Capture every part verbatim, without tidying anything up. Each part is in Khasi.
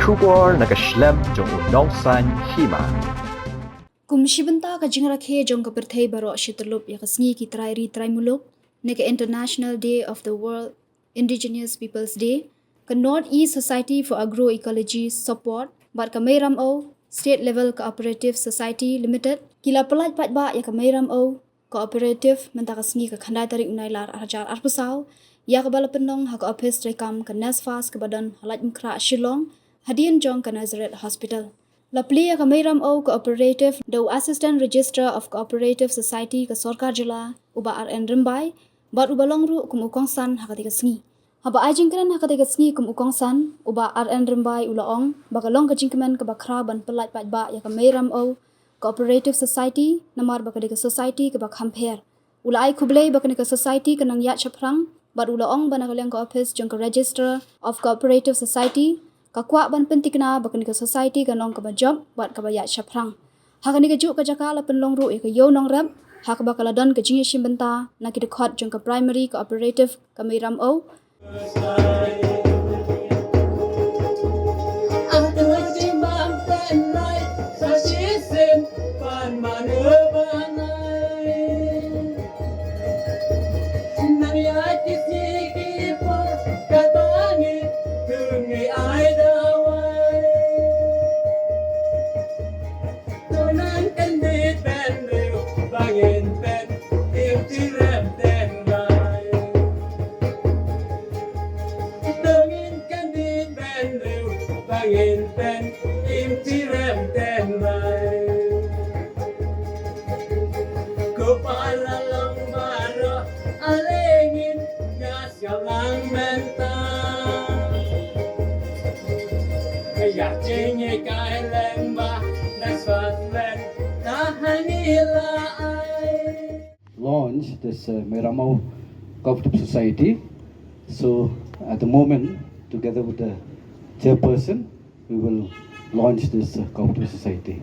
Khubor na ka shlem jong u Nongsaiñ Hima. Kum shi bynta ka jingrakhe jong ka pyrthei baroh shi tyllup ïa ka sngi ki trai ri trai muluk, ne ka International Day of the World Indigenous Peoples Day, ka North East Society for Agroecology Support bad ka Meiram Au State Level Cooperative Society Limited ki la pyllait paidbah ïa ka Meiram Au Cooperative mynta ka sngi ka khyndai tarik u Nailar ar hajar arphew saw, ïa kaba la pynlong ha ka ophis treikam ka NESFAS kaba don ha Laitumkhrah Shillong, hadien jong ka Nazareth Hospital. La plie ïa ka Meiram Au Cooperative da u Assistant Registrar of Cooperative Society ka Sorkar Jylla, u Bah R N Rymbai, bad uba long ruh kum u kongsan ha katei ka sngi. Haba ai jingkren ha katei ka sngi kum u kongsan, u Bah R N Rymbai u la ong ba ka long ka jingkmen kaba khraw ban pyllait paidbah ïa ka Meiram Au Cooperative Society, namar ba ka dei ka society kaba kham pher. U la ai khublei ba kane ka society ka nang ïaid shaphrang, bad u la ong ba na ka liang ka ophis jong ka Register of Cooperative Society ka kwah ban pynthikna ba kane ka society ka long kaba jop bad kaba ïaid shaphrang. Ha kane kajuh ka jaka la pynlong ruh ïa ka ïew nongrep, ha kaba ka la don ka jingïashim bynta na ki dkhot jong ka Primary Cooperative ka Meiram Au. Launch this uh, Meiram Au Cooperative Society. So at the moment, together with the chairperson, we will launch this uh, cooperative society.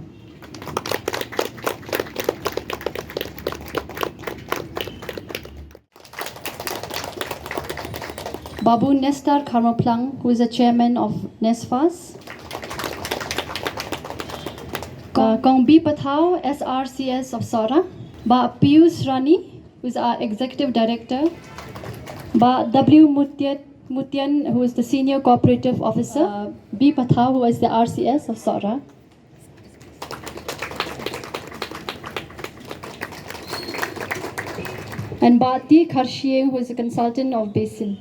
Babu Nestor Kharmaplang, who is the chairman of NESFAS. Kong, uh, Kong B Pathau, S R C S of Sohra. Bah Pius Rani, who is our executive director. Bah W Mutian, Mutian, who is the senior cooperative officer. Uh, B Pathau, who is the R C S of Sohra. And Bah T Kharshiing, who is a consultant of Basin.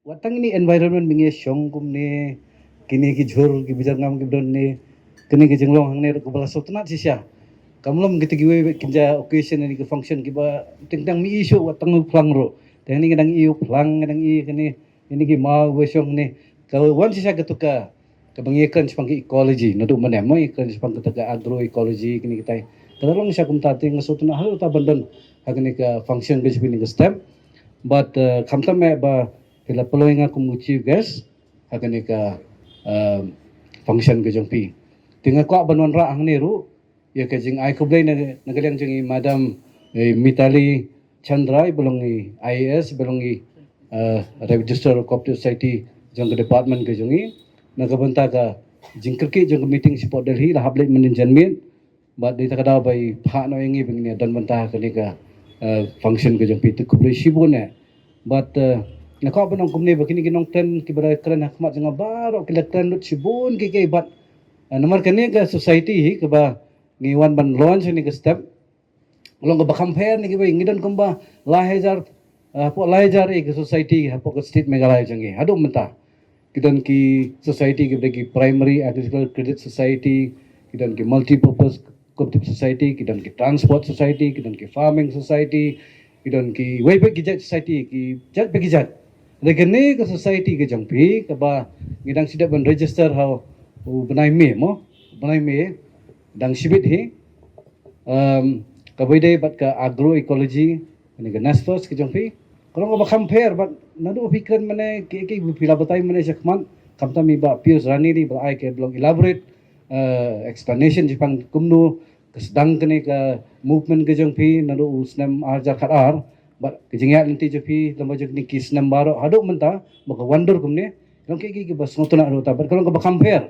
Wat tang ini environment mynta shong kumne, kine ki jhur ki bijar ngam ki bdon ne, kine ki jinglong hangne ruh kaba la sot nat shisha. Kamlom kita kiwei wei kinja occasion ini ki function kiba ting tang mi issue wat tang u phlang ruh. Tang ini kadang i u phlang kadang i kine, ini ki mau wei shong ne. Ka wan shisha ka tuka. Kaba ngi kren shaphang ka ecology, naduh mynne mo ngi kren shaphang kata ka agroecology kine kitai. Ka la long sha kumta te nga sngewthuh ha kata ban don ha kane ka function ka jong phi kane ka step. But uh, khamtam eh ba phi la pynlong nga kum u chief guest ha kane ka uh, function ka jong phi. Te nga kwah ban wanrah hangne ruh ïa ka jingai khublei na, na ka liang jong i Madam eh, Mitali Chandra, i ba long i I A S, i ba long i eh, Registrar of Cooperative Society jong ka department ka jong i. Na ka bynta ka jingkyrkieh jong ka meeting shapoh Delhi la hap leit mynnin janmiet. Bad dei ta ka daw ba i phah noh ïa ngi ba ngin ïa don bynta ha kane ka eh, function ka jong phi, te khublei shibun eh. Bad eh, nga kwah ban ong kumne ba kine ki nongkren kiba la kren ha khmat jong nga baroh ki la kren lut shibun kiei kiei bad eh, namar kane ka society hi kaba ngi wan ban launch ha kane ka step. Long kaba kham pher na kiwei, ngi don kumba lai hajar, eh, hapoh lai hajar eh ki society hapoh ka state Meghalaya jong ngi haduh mynta. Ki don ki society kiba dei ki Primary Agricultural Credit Society, ki don ki Multipurpose Cooperative Society, ki don ki Transport Society, ki don ki Farming Society, ki don kiwei pat ki jait society, ki jait pat ki jait. Hynrei kane ka society ka jong phi kaba ngi dang shu dep ban register ha u bnai May mo, bnai May dang shibit hi. Um, Kaba ïadei bad ka agroecology, kane ka NESFAS ka jong phi, ka long kaba kham pher bad naduh phi kren mynne, ki, ki, phi la batai mynne shakhmat, khamtam i Bah Pius Ranili ba la ai ka ba long elaborate, eh, explanation shaphang kumno ka sdang kane ka movement ka jong phi naduh u snem ar hajar khat ar bad ka jingïaid lynti jong phi lem bad jong kine ki snem baroh haduh mynta, ba ka wan dur kumne, ka long ki, ki, kiba sngewtynnat haduh ta bad ka long kaba kham pher.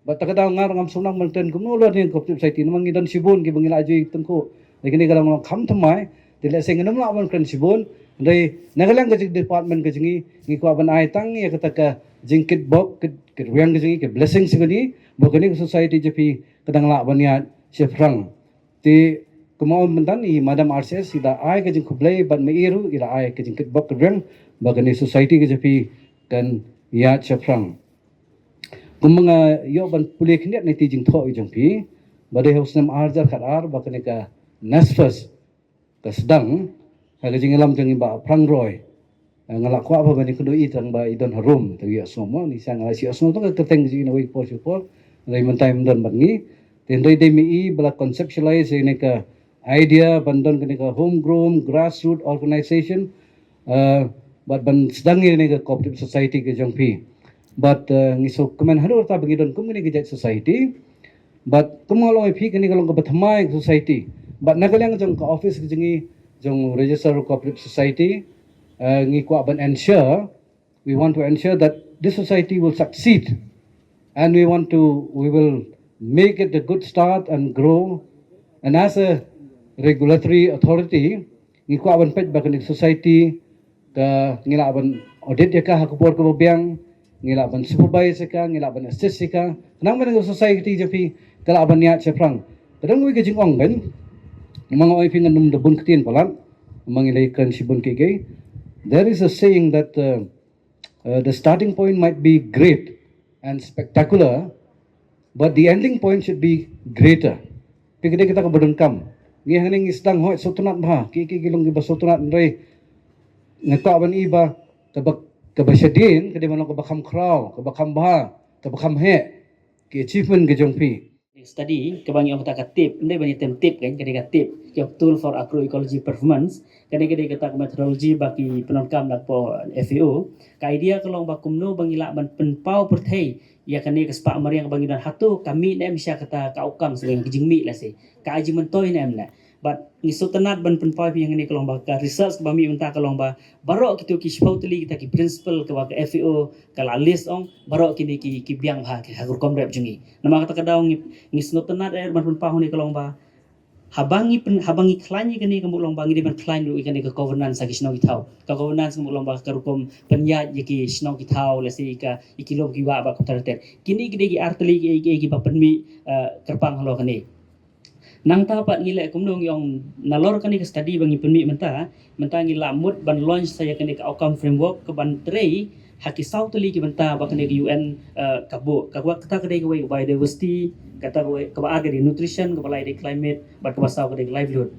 Bad ta ka daw nga ruh ngam sngewthuh ban kren kumno lor ïa ka cooperative society, namar ngi don shibun kiba ngi la ju tyngkhuh. Lei kane ka long long kham thymmai. Te lehse ngin ym lah ban kren shibun. Hynrei na ka liang ka jing department ka jong ngi, ngi kwah ban ai tang ïa kata ka jingkitbok, kit, kitrwiang ka jong ngi, ka blessing sha kane, ba kane ka society jong phi ka dang lah ban ïaid shaphrang. Te kumba ong mynta i Madam R C S i la ai ka jingkhublei bad ma i ruh i la ai ka jingkitbok kitrwiang ba kane society ka jong phi kan ïaid shaphrang. Kumba nga ïoh ban pule khyndiat na kine ki jingthoh ki jong phi, ba dei ha u snem ar hajar khat ar ba kane ka NESFAS ka sdang ha ka jingïalam jong i Bah Phrang Roy. Eh, nga la kwah ba ban ïakynduh ïa i tang ba i don harum, te ïohsngew mo, ngi shu nga la shu ïohsngew tang ka kyrteng jong i na wei por shu por, hynrei mynta ym don bad ngi. Te hynrei dei ma i ba la conceptualize ïa kane ka idea ban don kane ka homegrown grassroot organization, eh, bad ban sdang ïa kane ka cooperative society ka jong phi. Bad, eh, ngi sngewkmen haduh katta ba ngi don kum kane ka jait society. Bad kum nga la ong ïa phi, kane ka long kaba thymmai ka society. Bad na ka liang jong ka office ka jong ngi, jong Registrar Cooperative Society, eh, ngi kwah ban ensure, we want to ensure that this society will succeed. And we want to, we will make it a good start and grow. And as a regulatory authority, ngi kwah ban peit ba kane ka society ka ngi lah ban audit ïa ka ha ka por kaba biang, ngi lah ban supervise ïa ka, ngi lah ban assist ïa ka. Khnang ba kane ka society jong phi ka lah ban ïaid shaphrang. Ka don kawei ka jingong beiñ, ma nga ong ïa phi ngan ym da bun ktien palat, ma ngi la ïakren shibun kiei kiei. There is a saying that, uh, uh, the starting point might be great and spectacular, but the ending point should be greater. Phi, ka dei kata kaba donkam. Ngi hangne ngi sdang hooid sngewtynnat bha, ki, ki, ki long kiba sngewtynnat, hynrei nga kwah ban i ba kaba, kaba shadien ka dei ban long kaba kham khraw, kaba kham bha, kaba kham heh ki achievement ka jong phi. Study kaba ngi ong kata ka tip, ym dei ban ïa tem tip kan, ka dei ka tip, ka tool for agroecology performance. Kane ka dei kata ka methodology ba ki pyndonkam da ka F A O. Ka idea ka long ba kumno ba ngi lah ban pynpaw pyrthei ïa kane ka spah mariang ba ngi don, hato ka mih ne em sha kata ka outcome, sha ka jingmih lehse, ka ai jingmyntoi ne em ne. Bad ngi sngewtynnat ban pynpaw ïa phi hangne ka long ba ka research kaba mih mynta ka long ba baroh kito ki shiphew tylli kita ki principle kaba ka F A O ka la list, ong baroh kine ki, ki biang bha ha ka rukom rep jong ngi. Namar kata ka daw ngi, ngi sngewtynnat eh ban pynpaw hangne ka long ba haba ngi pyn, haba ngi khlaiñ ïa kane ka mut long ba ngi dei ban khlaiñ ruh ïa kane ka governance ha ki shnong ki thaw. Ka governance ka mut long ba ka rukom pynïaid ïa ki shnong ki thaw, lehse ïa ka, ïa ki lum ki wah bad kumta ter ter. Kine ki dei ki ar tylli ki, ki, kiba pynmih, eh, kyrpang halor kane. Nangta pat ngi leh kumno, ngi ong nalor kane ka study ba ngi pynmih mynta, mynta ngi la mut ban launch sa ïa kane ka outcome framework kaban trei ha ki saw tylli ki bynta ba kane ka U N, eh, ka buh. Kaba, kata ka dei kawei ka biodiversity, kata kawei, kaba ar ka dei nutrition, kaba lai dei climate, bad kaba saw ka dei livelihood.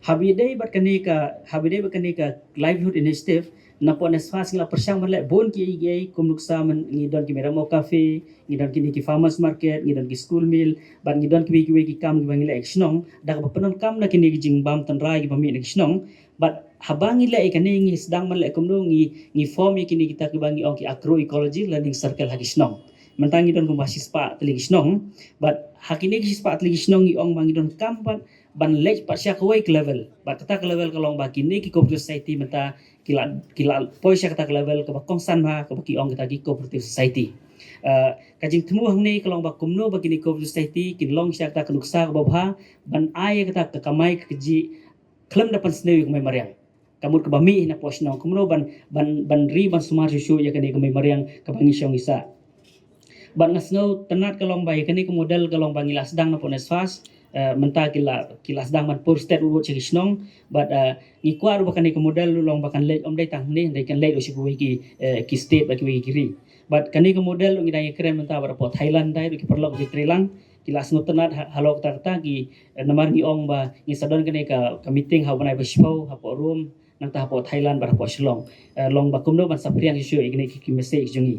Haba ïadei bad kane ka, haba ïadei bad kane ka livelihood initiative, napoh NESFAS ngi la pyrshang ban leh bun kiei kiei, kum nuksa ngi don ki Meremo Cafe, ngi don kine ki farmers market, ngi don ki school meal, bad ngi don kiwei kiwei ki kam kiba ngi leh ha ki shnong da kaba pyndonkam da kine ki jingbam tynrai kiba mih na ki shnong. Bad haba ngi leh ïa kane ngi sdang ban leh kumno, ngi, ngi form ïa kine kita kiba ngi ong ki agroecology learning circle ha ki shnong. Mynta ngi don kumba shispah tylli ki shnong. Bad ha kine ki shispah tylli ki shnong ngi ong ba ngi donkam pat ban leit pat sha kawei ka level. Bad kata ka level ka long ba kine ki cooperative society mynta ki la, ki la poi sha kata ka level kaba kongsan bha, kaba ki ong kita ki cooperative society. Eh, ka jingthmu hangne ka long ba kumno ba kine cooperative society kin long sha kata ka nuksa kaba bha ban ai kata ka kamai ka kajih khlem da pynsniew ïa ka mei mariang. Ka mut kaba mih napoh shnong, kumno ban, ban, ban ri ban sumar shuh shuh ïa kane ka mei mariang kaba ngi shong ngi sah. Bad nga sngewtynnat ka long ba ïa kane ka model ka long ba ngi la sdang napoh NESFAS, eh, mynta ki la, ki la sdang ban pur stet ruh sha ki shnong. Bad, eh, ngi kwah ruh ba kane ka model ruh long ba kan leit ym dei tang hangne, hynrei kan leit ruh sha kiwei ki, eh, ki state bad kiwei ki ri. Bad kane ka model ruh ngi dang ïakren mynta bad hapoh Thailand, dei ruh ki paralok ki trei lang, ki la sngewtynnat ha, halor kata kata ki, eh, namar ngi ong ba ngi sa don kane ka, ka meeting ha u bnai ba shiphew hapoh Rome, nangta hapoh Thailand bad hapoh Shillong. Eh, long ba kumno ban saphriang shuh shuh ïa kine ki, ki message jong ngi.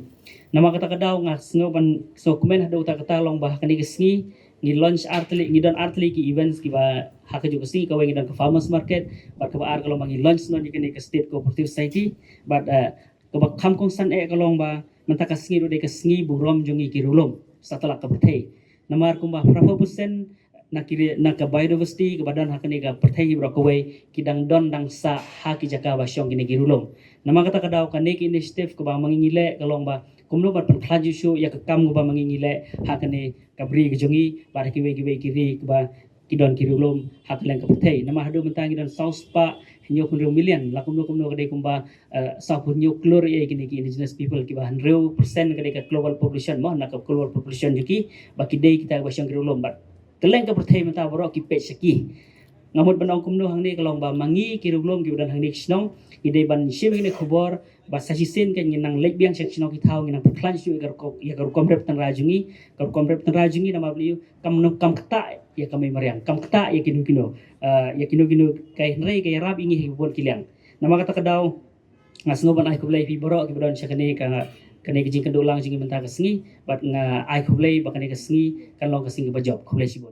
Namar kata ka daw nga sngew ban, sngewkmen haduh kata kata long ba ha kane ka sngi, Ngi launch artylli, ngi don artylli ki events kiba ha kajuh ka sngi. Kawei ngi don ka farmers market, bad kaba ar ka long ba ngi launch noh ïa kane ka state cooperative society, bad uh, kaba kham kongsan eh ka long ba mynta ka sngi ruh dei ka sngi burom jong ngi ki riewlum satlak ka pyrthei. Namar kumba phra phew percent na ki, na ka biodiversity kaba don ha kane ka pyrthei hi baroh kawei ki dang don dang sah ha ki jaka ba shong kine ki riewlum. Namar kata ka daw kane ka initiative kaba ma ngi ngi leh ka long ba kumno ban pynkhlaiñ shuh shuh ïa ka kam kaba ma ngi ngi leh ha kane ka bri ka jong ngi bad ha kiwei kiwei ki ri kaba ki don ki riewlum ha kylleng ka pyrthei. Namar haduh mynta ngi don saw spah hynñiew phew hynriew million, la kumno kumno ka dei kumba uh, saw phew hynñiew klur ïa kine ki indigenous people, kiba hynriew percent ka dei ka global population mo, na ka global population jong ki, ba ki dei kita ba shong ki riewlum bad kylleng ka pyrthei mynta baroh ki peit sha ki. Nga mut ban ong kumno hangne ka long ba ma ngi ki riewlum kiba don hangne ki shnong, ngi dei ban shim ïa kine khubor ba sa shisien ka ngi nang leit biang sha ki shnong ki thaw, ngi nang pynkhlaiñ shuh ïa ka rukom, ïa ka rukom rep tynrai jong ngi, ka rukom rep tynrai jong ngi namar balei, kam, kam ktah ïa ka mei mariang, kam ktah ïa kino kino, uh, ïa kino kino, ka hynrei ka ïarap ïa ngi ha kiba bun ki liang. Namar kata ka daw nga sngew ban ai khublei phi baroh kiba don sha kane ka, kane ka jingkynduh lang jong ngi mynta ka sngi, bad nga ai khublei ba kane ka sngi kan long ka sngi kaba jop. Khublei shibun.